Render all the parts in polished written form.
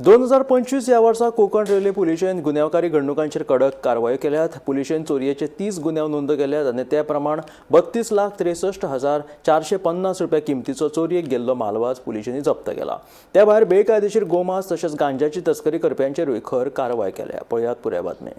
2025 ह्या वर्सा कोंकण रेल्वे पुलिशेन गुन्यांवकारी घडणुकांचेर कडक कारवायो केल्यात. पुलिशेन चोरयेचे 30 गुन्यांव नोंद केल्यात आनी ते प्रमाण 32,63,450 रुपया किमतीचो चोरयेक गेल्लो म्हालवाज पुलिशेंनी जप्त केला. त्या भायर बेकायदेशीर गोमांस तशेंच गांजाची तस्करी करप्यांचेरूय खर कारवाय केल्या. पळयात पुराय बातमी.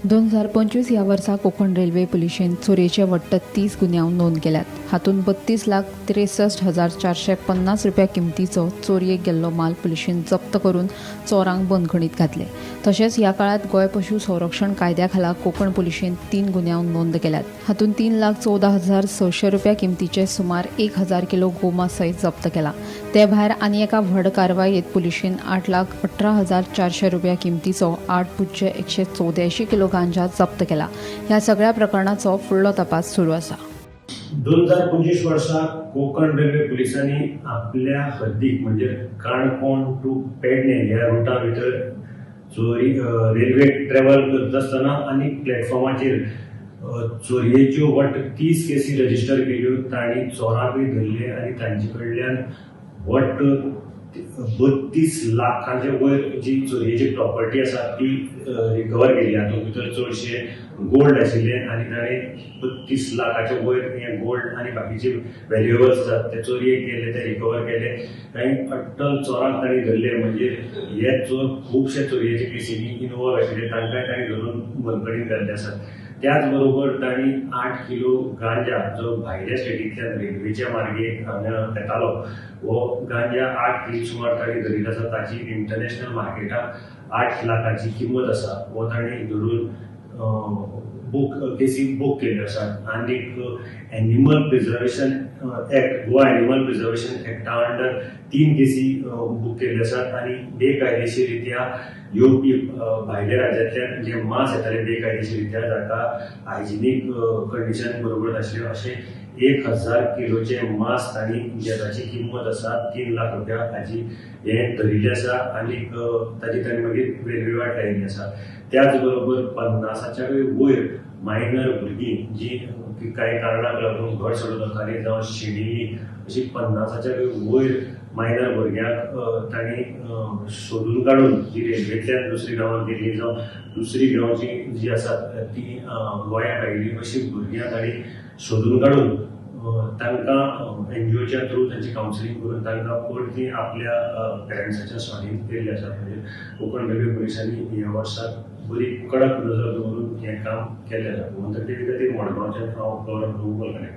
2025 ह्या वर्सा कोकण रेल्वे पुलिशेन चोरयेचे वट्ट 30 गुन्यांव नोंद केल्यात. हातूंत 32,63,450 रुपया किमतीचो चोरयेक गेल्लो माल पुलिशेन जप्त करून चोरांक बंदखणीत घातले. तशेंच ह्या काळात गोंय पशु संरक्षण कायद्या खाला कोकण पुलिशेन 3 गुन्यांव नोंद केल्यात. हातूंत 3,14,600 रुपया किमतीचे सुमार 1000 किलो गोमांस सयत जप्त केला. ते भायर आनी एका व्हड कारवायेत पुलिशेन 8,18,400 रुपया किमतीचो 8.184 किलो गांजा जप्त केला. ह्या सगळ्या प्रकरणाचो फुडलो तपास सुरू आसा. 2025 वर्सा कोकण रेल्वे पुलिसांनी आपल्या हद्दीक म्हणजे काणकोण टू पेडणे ह्या रुटा भितर चोरी रेल्वे ट्रॅव्हल करता आसतना आनी प्लॅटफॉर्माचेर चोरयेच्यो वट्ट 30 केसी रजिस्टर केल्यो. तांणी चोरांकूय धरले आनी तांचे कडल्यान वट्ट 32 लाखांचे वयर जी चोरयेची प्रॉपर्टी आसा ती रिकवर केली. हातूंत भितर चडशे गोल्ड आशिल्ले आनी ताणें 32 लाखाचे वयर हे गोल्ड आनी बाकीचे व्हॅल्युएबल्स आसात ते चोरयेक गेले, ते रिकवर केले. कांय अट्टल चोरांक तांणी धरले. म्हणजे हे चोर खुबशे चोरयेच्या केसींनी इनवॉल्व आशिल्ले, तांकांय तांणी धरून बंदखणीत घाल्ले आसात. त्याच बरोबर तांणी 8 किलो गांजा जो भायल्या स्टेटींतल्यान रेल्वेच्या मार्गे हांगा येतालो, हो गांजा 8 किलो सुमार तांणी धरिल्लो आसा. ताची इंटरनॅशनल मार्केटाक 8 लाखाची किंमत आसा. हो तांणी धरून बूक केसी बूक केल्ल्यो आसात. आनीक animal preservation act, Goa animal preservation एक्टा अंडर 3 केसी बूक केल्ल्यो आसात. आनी बेकायदेशीर रित्या येवपी भायल्या राज्यांतल्यान जे मांस येताले बेकायदेशीर रित्या, जाका हायजिनीक कंडिशन बरोबर नाशिल्लें, अशें 1000 किलोचे मांस तांणी ताची किंमत आसा 3 लाख रुपया हाजी हें धरिल्लें आसा. आनीक ताजी तांणी मागीर वेगळी लायिल्ली आसा. त्याच बरोबर 50च्याकूय वयर मायनर भुरगीं जी कांय कारणाक लागून घर सोडून वतालीं जावं शेणिल्लीं, अशी 50च्याकूय वयर मायनर भुरग्यांक तांणी सोदून काडून जी रेल्वेंतल्यान दुसरी गांवांत गेल्ली जावं दुसरी गांवची जी आसात ती गोंयांत आयिल्ली, अशी भुरग्यां तांणी सोदून काडून तांकां एनजीओच्या थ्रू तांची कावन्सिलींग करून तांकां परती आपल्या पेरंट्साच्या स्वाधीन केल्ले आसात. म्हणजे कोंकण रेल्वे पुलिसांनी ह्या वर्साक बरी कडक नजर दवरून हें काम केल्लें आसा. गोमंतक टीव्ही खातीर मडगांवच्यान हांव गौरव प्रभू कोलकणे.